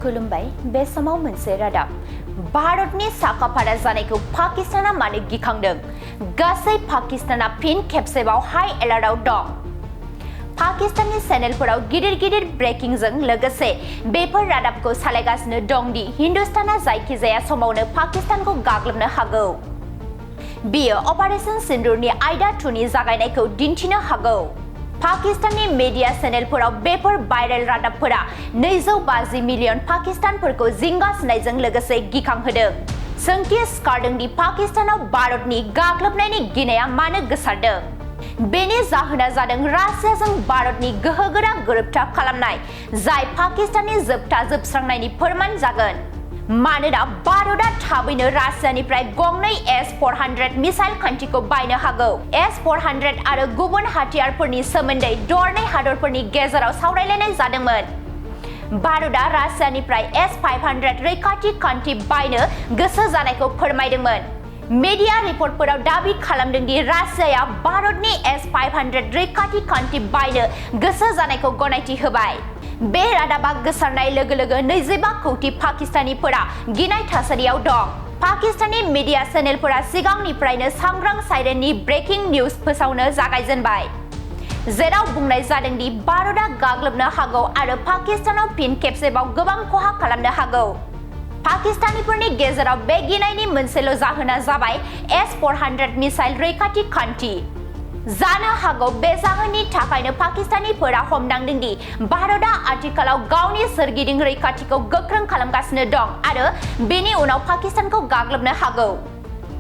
खुलुमबाय बे समाव मोनसे रादाब भारतनि साखाफारा जानायखौ पाकिस्ताना मानो गिखांदों गासै पाकिस्ताना फिन खेबसेबाव हाई एलार्टआव दं पाकिस्ताननि चेनेलफोराव गिदिर ब्रेकिंजों लोगोसे बेफोर रादाबखौ सालायगासिनो दं दि हिंदुस्ताना जायखिजाया समावनो पाकिस्तानखौ गाग्लोबनो हागौ बियो अपारेशन सिंदूरनि आयदा 2 नि जागायनायखौ दिन्थिनो हागौ पाकिस्ताननि मीडिया चेनेलफोराव बेफोर भाइरेल रादाबफोरा 250 मिलियन पाकिस्तानफोरखौ जिंगासिनायजों लोगोसे गिखांहोदों सोंथि सिखारदों दि पाकिस्तानाव भारतनि गाग्लोबनायनि गिनाया मानो गोसारदों बेनि जाहोना जादों रासियाजों भारतनि गोहोगोरा गोरोबथा खालामनाय जाय पाकिस्ताननि जोबथा जोबस्रांनायनि फोरमान जागोन मानोना भारतआ थाबैनो रासियानिफ्राय गंनै S-400 मिसाइल खान्थिखौ बायनो हागौ S-400 आरो गुबुन हाथियारफोरनि सोमोन्दै दरनै हादरफोरनि गेजेराव सावरायलायनाय जादोंमोन भारतआ रासियानिफ्राय S-500 रैखाथि खान्थि बायनो गोसो जानायखौ फोरमायदोंमोन मीडिया रिपर्टफोराव दाबि खालामदों दि रासियाया भारतनि S-500 रैखाथि खान्थि बायनो गोसो जानायखौ गनायथि होबाय बे रादाबा गोसारनाय लोगो लोगो 25 कौटि पाकिस्तानीफोरा गिनाय थासारियाव दं पाकिस्तानी मीडिया चेनेलफोरा सिगांनिफ्रायनो सांग्रां साइरेननि ब्रेकिं निउज फोसावनो जागायजेनबाय जेराव बुंनाय जादों दि भारतआ गाग्लोबनो हागौ आरो पाकिस्तानाव फिन खेबसेबाव गोबां खहा खालामनो हागौ पाकिस्तानीफोरनि गेजेराव बे गिनायनि मोनसेल' जाहोना जाबाय S-400 मिसाइल रैखाथि खान्थि जानो हागौ बे जाहोननि थाखायनो पाकिस्तानीफोरा हमदांदों दि भारतआ आथिखालाव गावनि सोरगिदिं रैखाथिखौ गोख्रों खालामगासिनो दं आरो बेनि उनाव पाकिस्तानखौ गाग्लोबनो हागौ